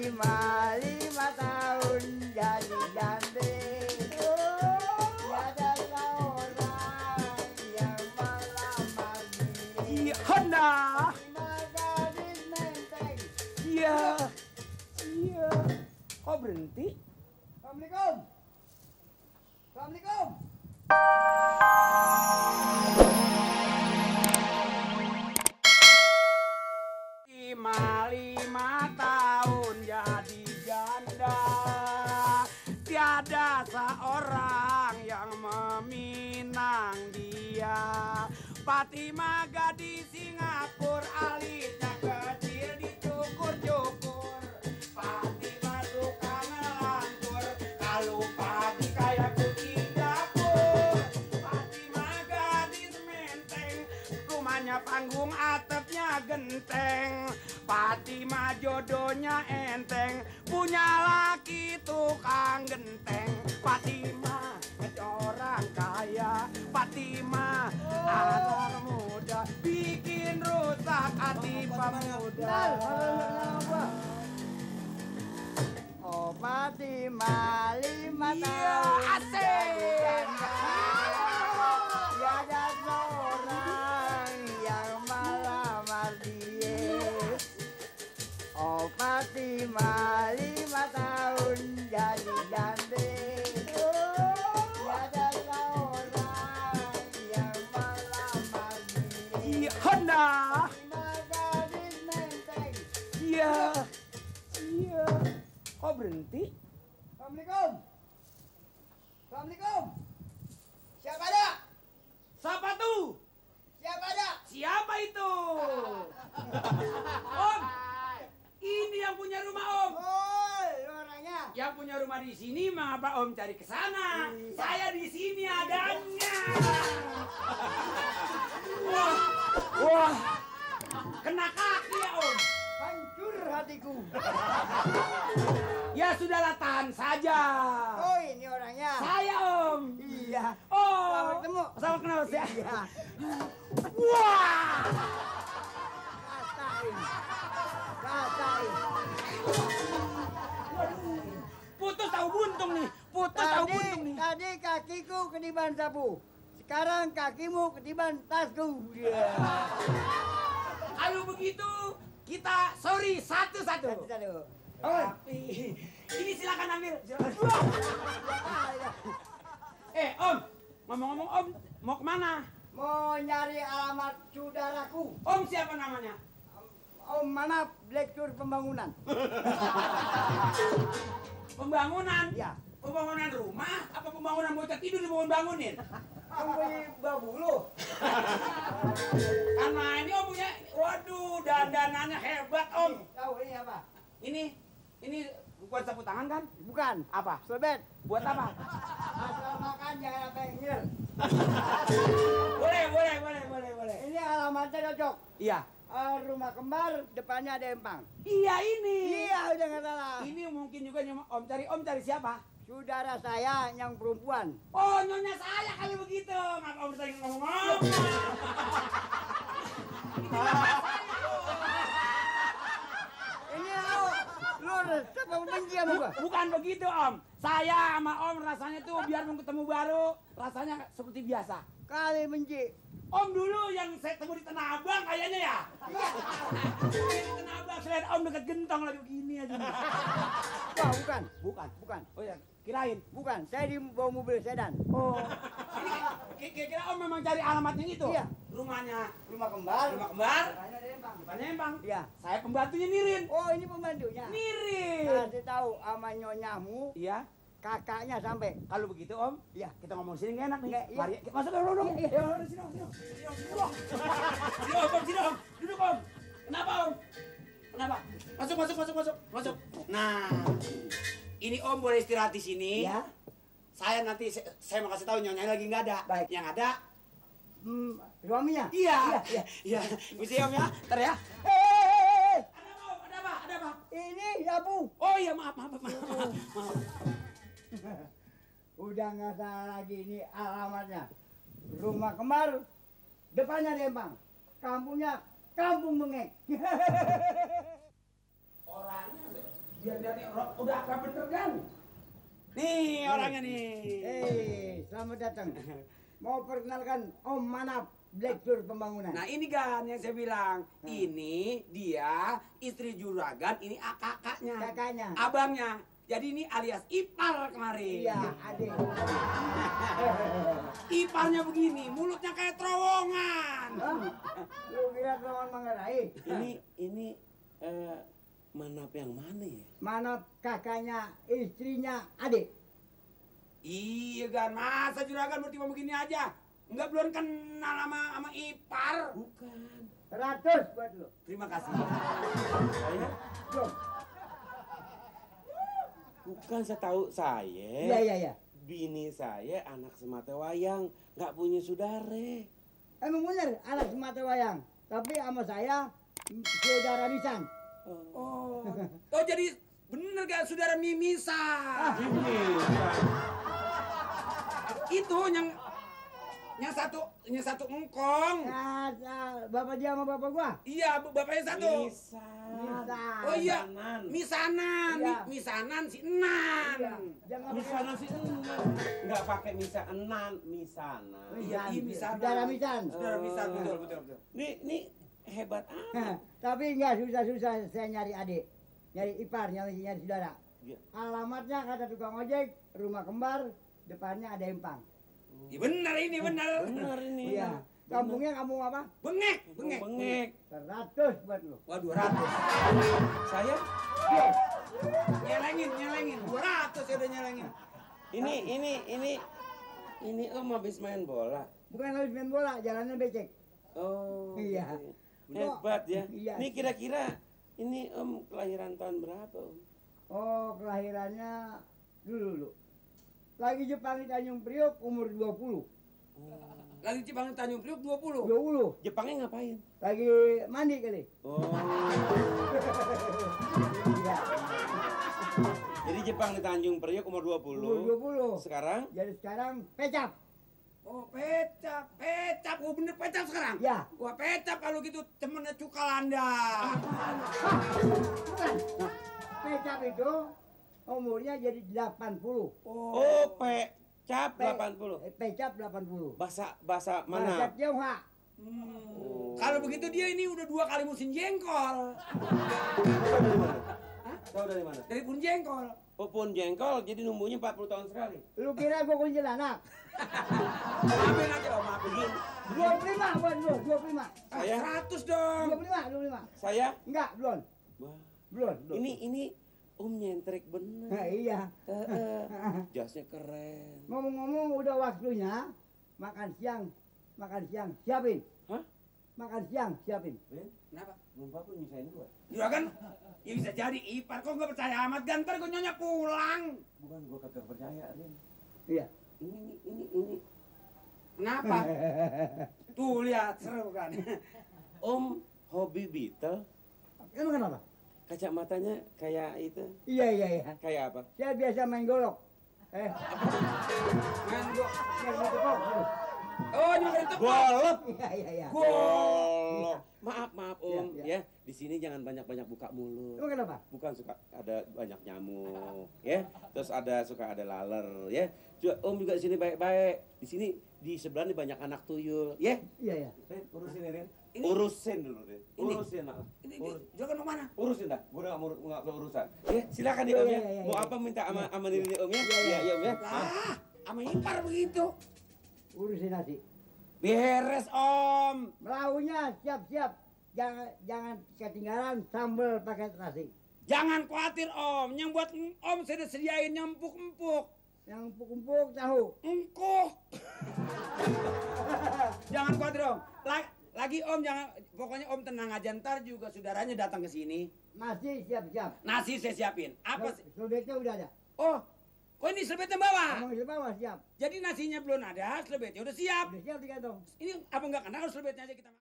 lima tahun jadi janda. Ada seorang yang melamar dia. Iya, hendak. Lima gadis menteng. Iya. Iya. Kok berhenti? Assalamualaikum. Assalamualaikum. Lima tahun jadi janda, tiada seorang yang meminang dia. Fatimah gadis Singapura, alisnya kecil dicukur-cukur. Fatimah suka ngelantur, kalau pagi kayak kucing dapur. Fatimah gadis menteng, rumahnya panggung atapnya genteng. Fatimah jodohnya enteng, punya laki tukang genteng. Fatimah orang kaya, Fatimah anak muda, bikin rusak hati pemuda. Oh Fatimah lima Iya, tahun asik. jadi janda. Ada seorang yang melamar dia. Oh Fatimah lima tahun jadi janda. Ada seorang yang melamar dia. Iya, hendak. Lima gadis menteng. Iya. Iya. Kok berhenti? Assalamualaikum. Assalamualaikum. Siapa ada? Siapa tuh? Siapa ada? Siapa itu? Om, ini yang punya rumah Om. Oh, lu orangnya. Yang punya rumah di sini, mengapa Om cari ke sana? Iya. Saya di sini adanya. Wah, wah, kena kaki ya Om. Hancur hatiku. Ya sudahlah, tahan saja. Oh, ini orangnya. Saya Om. Iya. Oh, Selamat ketemu. sama kenal saya. Iya. Wah, Rasain. Rasain. putus tahu buntung nih, putus tahu buntung nih. Tadi kakiku ketiban sapu. Sekarang kakimu ketiban tasku. Iya. Kalau begitu kita sorry satu-satu. Satu-satu. Tapi ini silakan ambil. Silakan. Om, ngomong-ngomong Om, mau kemana? Mau nyari alamat saudaraku. Om siapa namanya? Om mana Direktur Pembangunan? Pembangunan? Ya. Pembangunan rumah? Apa pembangunan bocah tidur dibangun-bangunin? Beli babulu. Karena ini Om punya, waduh dandanannya hebat Om. Tahu ini apa? Ini buat sapu tangan kan? Bukan. Apa? Sobet. Buat apa? Asal makan jangan apa yang ngir. Boleh. Ini alamatnya cocok. Iya. Rumah kembar, depannya ada empang. Iya ini. Iya, udah nggak salah. Ini mungkin juga yang Om cari siapa? Saudara saya yang perempuan. Oh, nyonya saya kali begitu. Ngapa Om sering ngomong? Ini lu resep apa benci sama gua? Bukan begitu Om. Saya sama Om rasanya tuh biar mau ketemu baru, rasanya seperti biasa. Kali benci. Om dulu yang saya temu di Tanah Abang kayaknya ya. Iya. Di Tanah Abang selain Om dekat gentong lagi begini aja. Wah, bukan. Bukan. Oh ya, kirain. Bukan. Saya di bawa mobil sedan. Oh. Ini kira-kira Om memang cari alamatnya itu? Iya. Rumahnya Rumah kembar. Rumah kembar. Depannya ada empang. Depannya Empang. Iya. Saya pembantunya Nirin. Oh, ini pembantunya. Nirin. Kasih tahu sama nyonyamu, Iya. kakaknya sampai. Kalau begitu Om, Iya. kita ngomong sini nggak enak nih. Nggak, iya. Mari, masuk dong. Iya. Sini Om. Sini Om. Duduk Om. Kenapa Om? Kenapa? Masuk. Nah, ini Om boleh istirahat di sini. Ya. Saya nanti saya mau kasih tahu nyonya lagi nggak ada. Baik. Yang ada, Suaminya? Iya. Mesti Om ya. Ntar ya. Hei! Ada apa? Ini ya Bu. Oh iya maaf. Udah nggak salah lagi ini alamatnya. Rumah kembar, depannya ada empang. Kampungnya Kampung Bengek. Orangnya Biar udah akrab bener kan? Nih orangnya nih. Selamat datang. Mau perkenalkan Om Manap, Direktur Pembangunan. Nah ini kan yang saya bilang, ini dia istri juragan, ini kakaknya. Kakaknya. Abangnya. Jadi ini alias ipar kemarin. Iya, adik. Iparnya begini, mulutnya kayak terowongan. Lu kira lawan Manggarai? Ini Manap yang mana ya? Manap kakaknya, istrinya, adik. Iya kan, masa juragan mau tiba begini aja? Enggak belum kenal sama ipar. Bukan. 100 buat lu. Terima kasih. Saya? Belum. Bukan, setahu saya. Iya. Bini saya anak semata wayang, nggak punya saudara. Emang bener anak semata wayang. Tapi sama saya, saudara Nisan. Oh jadi bener gak saudara mimisan? Itu yang satu engkong. Bapak dia sama bapak gua. Iya, bapaknya satu. Nisan. Oh iya, Misanan. misanan, Iya. misanan si Enan. Iya. Jangan Misanan sih nggak pakai misanan, misanan. Iya, misanan. Saudara Misan. Saudara misan, betul. Ini hebat amat. Tapi enggak susah-susah saya nyari adik. Nyari ipar, nyari saudara. Iya. Alamatnya kata tukang ojek, rumah kembar, depannya ada empang. Iya bener ini, bener. Bener ini. Iya. Kampungnya kampung apa? Bengek. 100 buat lu. Wah, 200. Saya Nyelengin. 200 ya udah nyelengin. ini Om habis main bola. Bukan habis main bola, jalannya becek. Oh. Iya. gitu. Hebat ya. Iya. Ini kira-kira ini Om kelahiran tahun berapa Om? Oh, kelahirannya dulu. Lagi Jepang di Tanjung Priok umur 20. Lagi Cipang Tanjung Priok 20. 20. Jepangnya ngapain? Lagi mandi kali. Oh. Iya. Jadi Jepang di Tanjung Priok umur 20. Umur 20. Sekarang? Jadi sekarang pecap. Oh, pecap. Oh, bener pecap sekarang? Ya. Wah, pecap kalau gitu temennya Cukalanda. Bukan. Pecap itu umurnya jadi 80. Oh, pecap 80. Pecap 80. Bahasa Bahasa mana? Tionghoa. Oh. Kalau begitu dia ini udah 2 kali musim jengkol. Tahu dari mana? Dari pun jengkol. Oh, pun jengkol, jadi numbuhnya 40 tahun sekali. Lu kira gua kuntilanak? Maafin aja, Om, maafin. 25 buat lu, 25. Saya? 100 dong. 25. Saya? Enggak, belum. Wah, Belum. ini Om nyentrik bener. Nah, iya. Jasnya keren. Ngomong-ngomong udah waktunya makan siang siapin. Hah? Makan siang siapin. Ben, Kenapa? belum apa nyusahin gua. Juragan, ya bisa jadi ipar. Kok nggak percaya amat? Gantar gue nyonya pulang. Bukan gua kagak percaya, Rin. Iya. Ini. Kenapa? Tuh lihat, seru kan? Om hobi Beatle, Emang kenapa? kacamatanya kayak itu. Iya. Kayak apa? Saya biasa main golok. Main gua. Main golok. Oh, nyamper itu. Golok. Iya. Golok. Maaf Om, Iya. ya. Di sini jangan banyak-banyak buka mulut. Emang kenapa? Bukan suka ada banyak nyamuk, ya. Terus suka ada laler, ya. Om juga di sini baik-baik. Di sini di sebelah ini banyak anak tuyul, ya. Iya. Rin, urusin ya, Rin. Ini- Urusin dulu, Rin. Ini- Urusin, Mak. Ini, juragan mau mana? Urusin dah. Gua udah nggak urusan. Ya, silakan nih Iya, Om ya. iya, Mau iya. apa minta sama Nini Om ya? Iya. Iya, Om ya. Lah, sama ipar begitu. Urusin nasi. Beres, Om. Melaunya siap-siap. Jangan ketinggalan sambal pakai terasi. Jangan khawatir, Om. Yang buat Om saya udah sediain yang empuk-empuk. Yang empuk-empuk tahu. Engkuk. Jangan khawatir, Om. Lagi Om jangan, pokoknya Om tenang aja, ntar juga saudaranya datang ke sini. Nasi siap-siap. Nasi saya siapin. Apa sih? Selebetnya udah ada. Oh, kok ini selebetnya bawa? Emang di bawah siap. Jadi nasinya belum ada, selebetnya udah siap. Udah siap di kantong. Ini apa enggak kenal selebetnya aja kita.